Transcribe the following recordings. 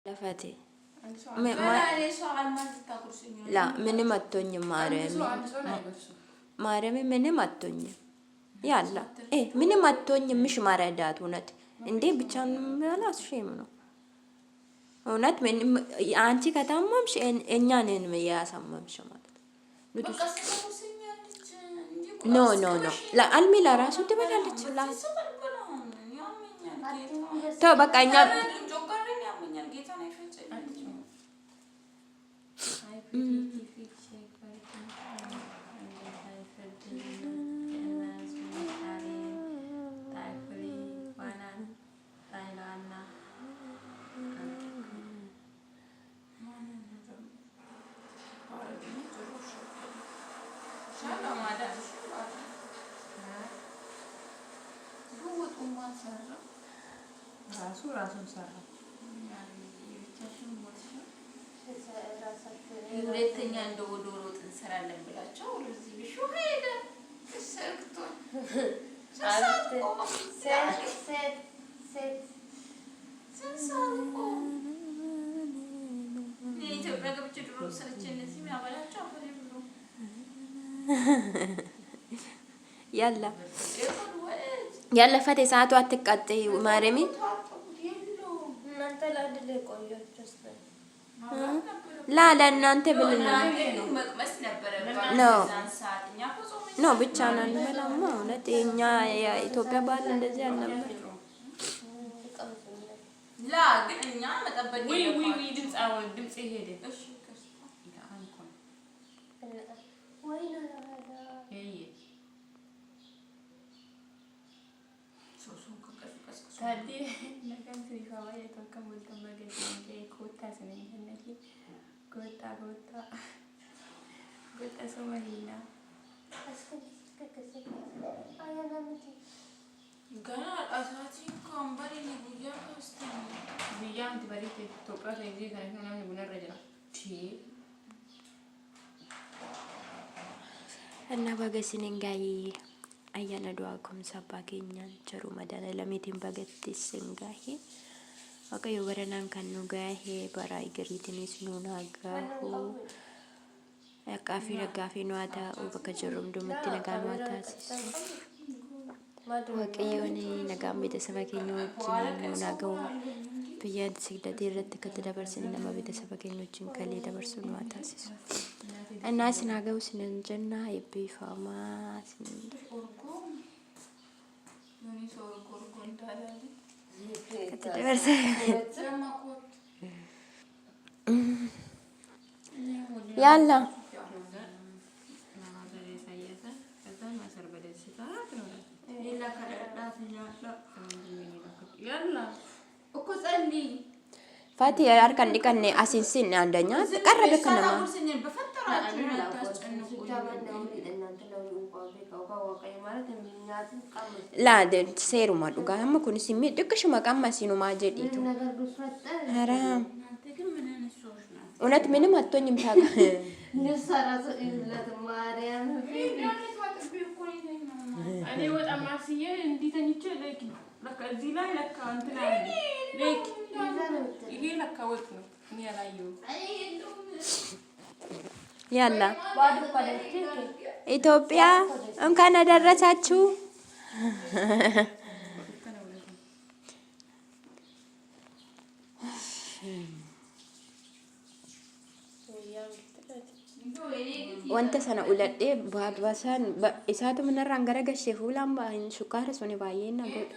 ለፈቴ ላ ምንም አትሆኝም። ማርያም ማርያም ምንም አትሆኝም። ያላ ምንም አትሆኝም። ምሽ ማረዳት እውነት እንዴ ብቻ ያላስ ሼም ነው እውነት። አንቺ ከታመምሽ እኛ ነን ያሳመምሽ ማለት no no no አልሚ ለራሱ ትበላለች። ተው በቃ እኛ ራሱ ራሱን ሰራ። ሁለተኛ እንደ ዶሮ ወጥ እንሰራለን ብላቸው እዚህ ቢሾ ሄደ ሰግቶ ኢትዮጵያ ገብቼ ድሮ ሰርቼ እነዚህ የሚያበላቸው አፈሪ ብሎ ያላ ያለ ፈቴ ሰዓቱ አትቃጠይ ማርያም ላ ለእናንተ ብለን ነው no ብቻ ነው እንበላማ። እውነት የኛ የኢትዮጵያ ባህል እንደዚህ አልነበር። እና baga isinin gahe ayyaana du'aa kumsa abbaa keenyaan jaruu madaala lamiitiin bagatti isin gahe Waaqayyo baranaan kan nu gahe bara igiriitiinis nuun haa gahu. Haqaa fi ragaa fi nu haa taa'u bakka jirru hundumatti nagaa nu haa taasisu. Waaqayyoon nagaan ቤተሰብ keenya wajjin nuun haa gahu. Biyya sigdatee irratti akkatti dabarsine nama ቤተሰብ keenya wajjin galee dabarsu nu haa taasisu. እና isin haa gahu isinin jenna eebbifamaa isinin akkatti dabarse. ያላ ፋቲ harka hin dhiqanne asiin sinne አንደኛ ቀረበ ከነማ laa seeruma dhugaa amma kunis xiqqishuma qamma sinumaa jedhiitu ኧረ እውነት ምንም አትሆኝም። ታውቃለህ እኔ ወጣ ማስዬ እንዲህ ተኝቼ ለካ እዚህ ላይ ለካ እንትን አለ ሌክ ይሄ ለካ ወጥ ነው። እኔ ያላየሁት ያላ ኢትዮጵያ እንኳን አደረሳችሁ። Wanta sana uladhee baasaan isaatu manarraan gara gashee fuulaan shukkaara suni baay'ee na godhe.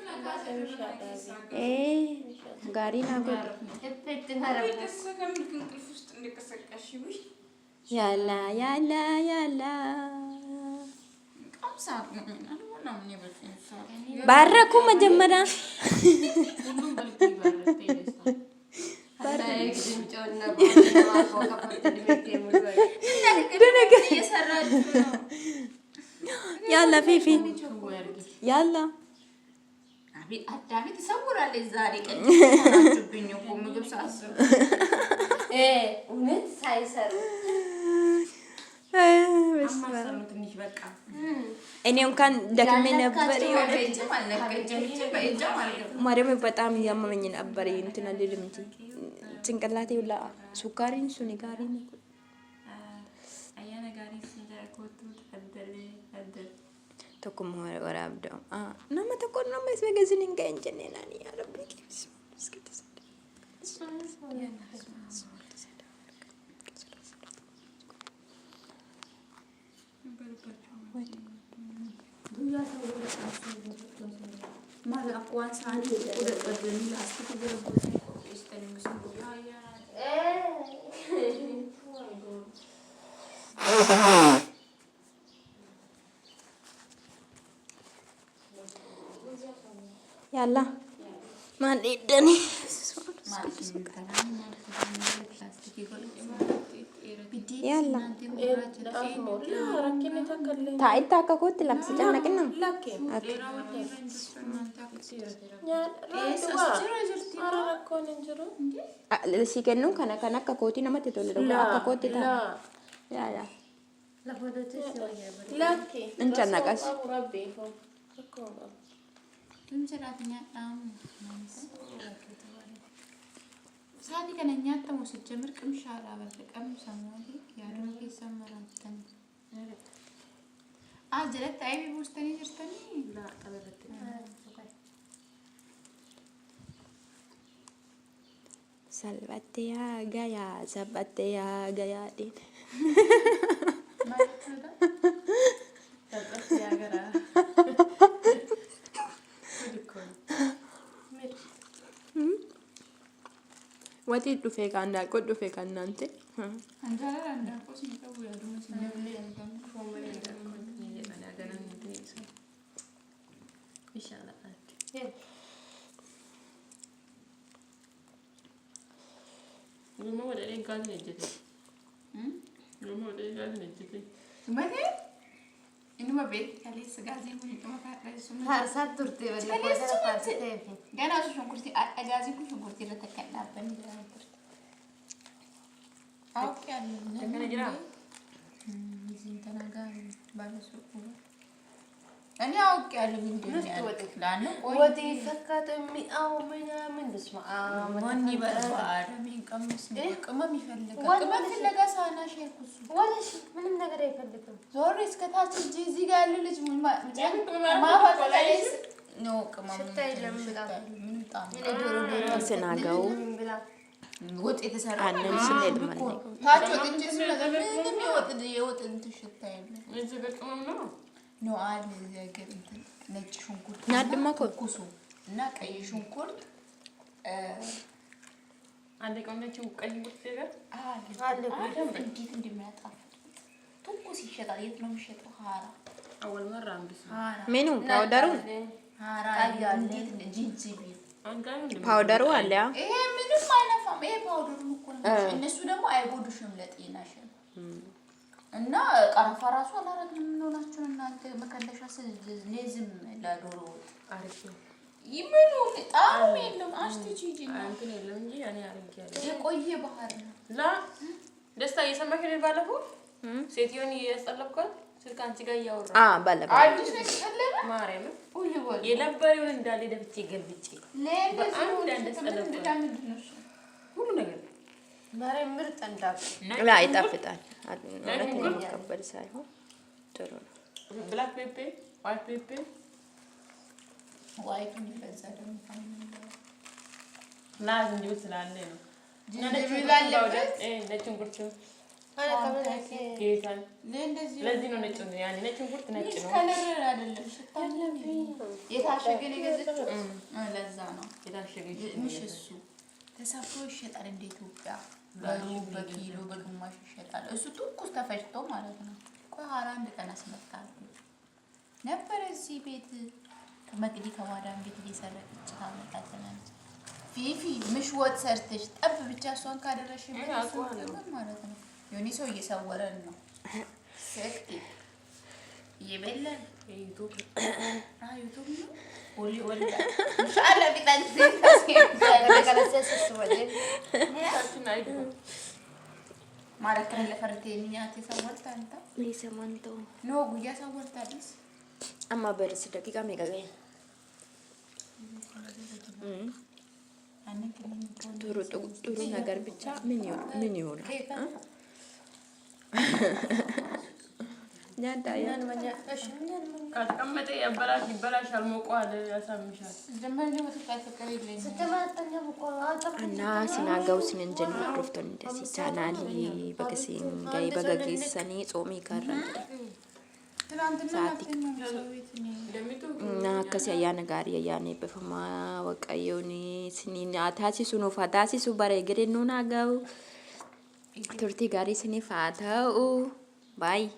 Gaarii na godhe. ያላ ያላ ያላ ባረኩ መጀመሪያ ያላ ፊፊ ያላ አዳሚ ትሰውራለች። ዛሬ ቀን እኮ ምግብ ሳስብ እውነት ሳይሰሩ ማማሰል ነው ትንሽ በቃ። እኔ እንኳን ደክሜ ነበር። ማርያም በጣም እያመመኝ ነበር። እንትን አልልም እንጂ ጭንቅላቴ ሁላ ሱካሪን ሱኒ ጋሪን tokkummaa waraabdoo nama tokko nama isa gazin hin ga'in jennee naani yaa rabbi. ያላ ማን ደኒ ያላ taa'inta akka kootti lamsi cannaqinna. Si kennuun kana kan akka kootii namatti tolu dhugaa akka kootti ta'a. Yaa yaa. In cannaqas. Sa'aatii kana nyaatamu sijjamir qimshaadhaa barre qabnu yaaduma keessan maraattan. As jalatti aybii buustanii jirtanii? Salphattee yaa gayaa salphattee yaa gayaa dhiin. Maal jechuudha? Salphatti yaa garaa. Waxii dhufee kan daakuu dhufee kan naante. Anjaalala handaaqqoos ni qabu yaaduma isin Malee inuma beekti kaleessa gaazii kun dhuma kaadha. Faarsaa turte Kaleessa Ganaa osoo shunkurtii gaazii kun shunkurtii irratti akka hin dhaabbanne jedhama turte. Akkana jiraa? እኔ አውቄያለሁ ምንድን ነው ያልኩት። ለአንዱ ቆይ ወጥ fakkaatu mi'aawu ምናምን በስመ አብ ወኒ በርባር የሚቀምስ ነው። ቅመም ይፈልጋል። ቅመም ፍለጋ ሳህና ሼር ኩሱ ወለሽ ምንም ነገር አይፈልግም። ዞር እስከ ታች እንጂ እዚህ ጋር ያሉ ልጅ ነው ቅመም ሽታ የለም በጣም። ምንም ጣዕም እኔ ዶሮ ዶሮ ስናገው ብላ ወጥ የተሰራ aannan ስንሄድ ማለት ነው። ታች ወጥቼ ስመጣ ምንም የወጥ የወጥ እንትን ሽታ የለም። እዚህ በቅመም ነው። ነው አለ እዚህ ሀገር እንትን ነጭ ሽንኩርት ናድማ እኮ ትኩሱ እና ቀይ ሽንኩርት አንድ ቅመም ቀይ ሽንኩርት ነገር አለ እንዴት እንደሚያጣፍጥ ትኩስ ይሸጣል። የት ነው የሚሸጠው? ሀራ አወል መራ አንብስ ሀራ ምኑ ፓውደሩ ሀራ እንዴት ጅንጅብል ፓውደሩ አለ ያ ይሄ ምንም አይነፋም። ይሄ ፓውደሩ እኮ ነው። እነሱ ደግሞ አይጎዱሽም ለጤናሽም። እና ቀረፋ ራሱ አላረግንም። ምን ሆናችሁ እናንተ? መከለሻ ሌዝም ለዶሮ ወጥ አሪፍ ነው። ይምኑ ጣዕም የለውም። አሽትጂ እንትን የለም እንጂ እኔ አድርጌያለሁ። የቆየ ባህር ነው። ላ ደስታ እየሰማሽ ነው። ባለፈው ሴትዮን እያስጠለብኳት ስልክ አንቺ ጋር እያወራሁ አ ባለፈው አዲስ ነው የተጠለበ ማርያምን ሁሉ ወል የነበረውን እንዳለ ደፍቼ ገልብጬ ለእንደዚህ አንድ ምንድን ነው እሱ? ሁሉ ነገር ማርያም ምርጥ እንዳቁ ላ ይጣፍጣል። እውነት የሚቀበል ሳይሆን ጥሩ ነው። Black pepper፣ white pepper White የሚበዛ ደግሞ እና ዝንጅብል ስላለ ነው። እና ነጭ ዝንጅብል ሽንኩርት አለበት? ነጭ ሽንኩርት ጌታን ለእንደዚህ ለዚህ ነው ነጭ ያኔ ነጭ ሽንኩርት ነጭ ነው። Color አይደለም ሽታ የታሸገ ነው የገዛችው። ለዛ ነው የታሸገ ምሽ እሱ ተሰፍሮ ይሸጣል። እንደ ኢትዮጵያ በሩብ በኪሎ በግማሽ ይሸጣል። እሱ ትኩስ ተፈጭቶ ማለት ነው። ቆይ ኋላ አንድ ቀን አስመጣለሁ ነበር እዚህ ቤት ከመቅዲ ከማዳም ቤት እየሰረቀች ታመጣልናለች። ፊፊ ምሽ ወጥ ሰርተሽ ጠብ ብቻ እሷን ካደረሽበት እኔ እሱ አውቀዋለሁ። ጥቅም ማለት ነው። የሆነ ሰው እየሰወረን ነው። ሰክቲ እየበላን ዩቱብ ዩቱብ ነው ወሊ ወልዳ ኢንሻአላህ ቢጣን ገለገለሰ ስወደ ታችን አይግባ። Maal akkana lafarra teenye nyaatee sawwaltaa hin ta'u? Dhiisamaan ta'u. Noo guyyaa sawwaltaa dhiis. Amma baris daqiiqaa meeqa ga'e? ጥሩ ጥሩ ነገር ብቻ ምን ይሆናል? ካስቀመጠ ይበላሻል፣ ሞቋል፣ ያሳምሻል። እና sinaa sinin jennu hordoftoonni dasii chaanaalii baga siin ga'e baga geessanii tsoomii kaarran jedhe. እና akkasii ayyaana gaarii ayyaana eebbifamaa Waaqayyoon isiniin haa taasisu, nuuf haa taasisu, bara egereen nuun haa ga'u, turtii gaarii isiniif haa ta'u, baay'ee.